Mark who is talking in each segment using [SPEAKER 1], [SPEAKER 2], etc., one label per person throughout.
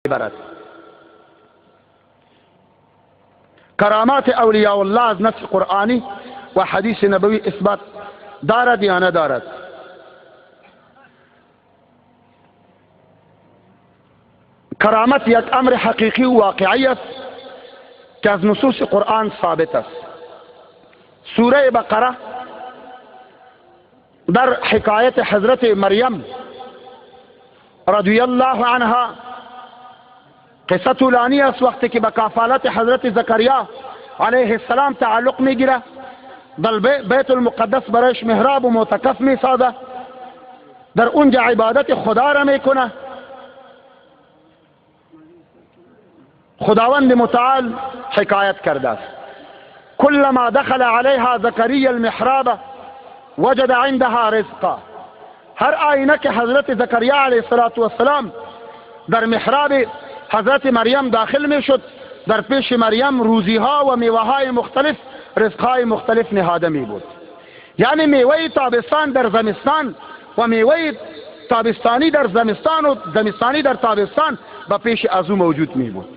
[SPEAKER 1] برد. کرامات اولیاء الله از نص قرآنی و حدیث نبوی اثبات دارد یا ندارد؟ کرامت یک امر حقیقی و واقعی است که از نصوص قرآن ثابت است. سوره بقره در حکایت حضرت مریم رضی الله عنها قصه طولانی است. وقتی که به کفالت حضرت زکریا علیه السلام تعلق میگیره، در بیت المقدس برایش محراب و معتکف میسازه، در اونجا عبادت خدا را میکنه. خداوند متعال حکایت کرده است: كلما دخل عليها زکریا المحراب وجد عندها رزقا. هر آینه که حضرت زکریا علیه السلام در محراب حضرت مریم داخل میشد، در پیش مریم روزی ها و میوه های مختلف، رزق های مختلف نهاده می بود. یعنی میوه تابستان در زمستان و میوه تابستانی در زمستان و زمستانی در تابستان به پیش از او موجود می بود.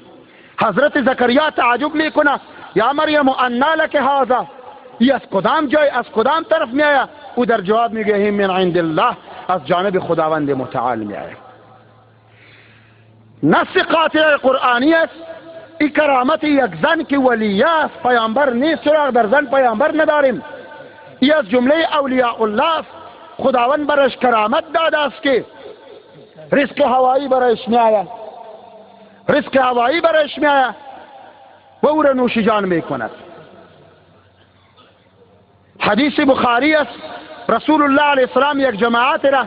[SPEAKER 1] حضرت زکریا تعجب میکنه: یا مریم انا لک هذا، ای از کدام جای، از کدام طرف می آید؟ او در جواب میگه: من عند الله، از جانب خداوند متعال می آید. نص قاطع قرآنی است. ای کرامت یک زن که ولیه است، پیامبر نیست، چرا در زن پیامبر نداریم؟ ای از جمله اولیاء الله است. خداوند برش کرامت داده است که رزق هوایی برایش می آید، رزق هوایی برایش می آید و او را نوش جان می کند. حدیث بخاری است، رسول الله علیه السلام یک جماعت را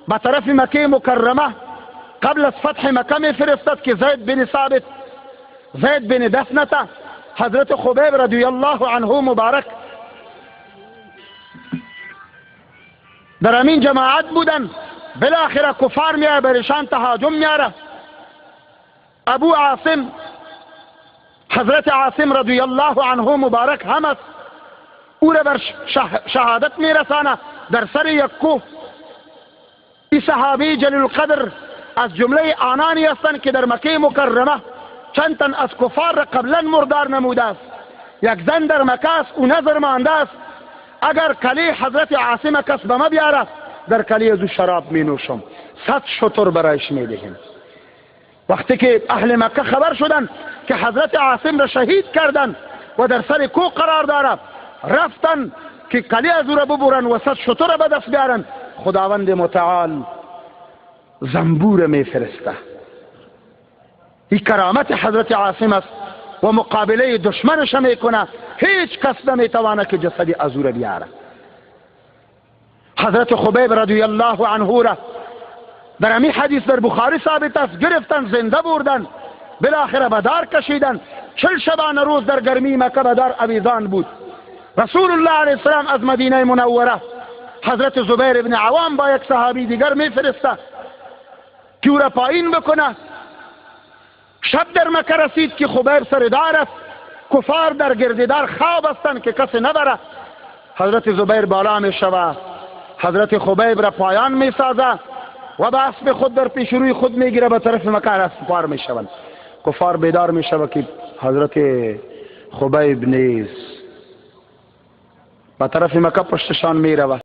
[SPEAKER 1] به طرف مکه مکرمه قبل از فتح مکه می فرستد که زید بن ثابت، زید بن دثنة، حضرت خبیب رضی الله عنه مبارک در امین جماعت بودن. بالاخره کفار میآید، برشان تهاجم میاره. ابو عاصم، حضرت عاصم رضی الله عنه مبارک هم است، او را بر شهادت میرسانه در سر یک کوه. ای صحابی جلیل القدر از جمله آنانی هستند که در مکه مکرمه چند تن از کفار را قبلا مردار نموده است. یک زن در مکه است، او نظر مانده است اگر کلی حضرت عاصم کس به ما بیاره، در کلی از او شراب می نوشم، 100 شتر برایش می دهیم. وقتی که اهل مکه خبر شدن که حضرت عاصم را شهید کردن و در سر کوه قرار داره، رفتن که کلی از او را ببرن و 100 شتر را به دست بیارن. خداوند متعال زنبور می فرسته. این کرامت حضرت عاصم است و مقابله دشمنش میکنه. هیچ کس نمیتوانه که جسد از او را بیاره. حضرت خبیب رضی الله عنه را در همین حدیث در بخاری ثابت است، گرفتن زنده بردن، بالاخره به دار کشیدن. 40 شبانه روز در گرمی مکه به دار آویزان بود. رسول الله علیه السلام از مدینه منوره حضرت زبیر ابن عوام با یک صحابی دیگر میفرسته که او را پایین بکنه. شب در مکه رسید که خبیب سر دار است، کفار در گرد دار خواب هستند که کسی نبره. حضرت زبیر بالا می شود، حضرت خبیب را پایان می سازه و به اسب خود در پیش روی خود میگیره، به طرف مکه سپار می شوند. کفار بیدار می شود که حضرت خبیب نیست، به طرف مکه پشتشان می رود.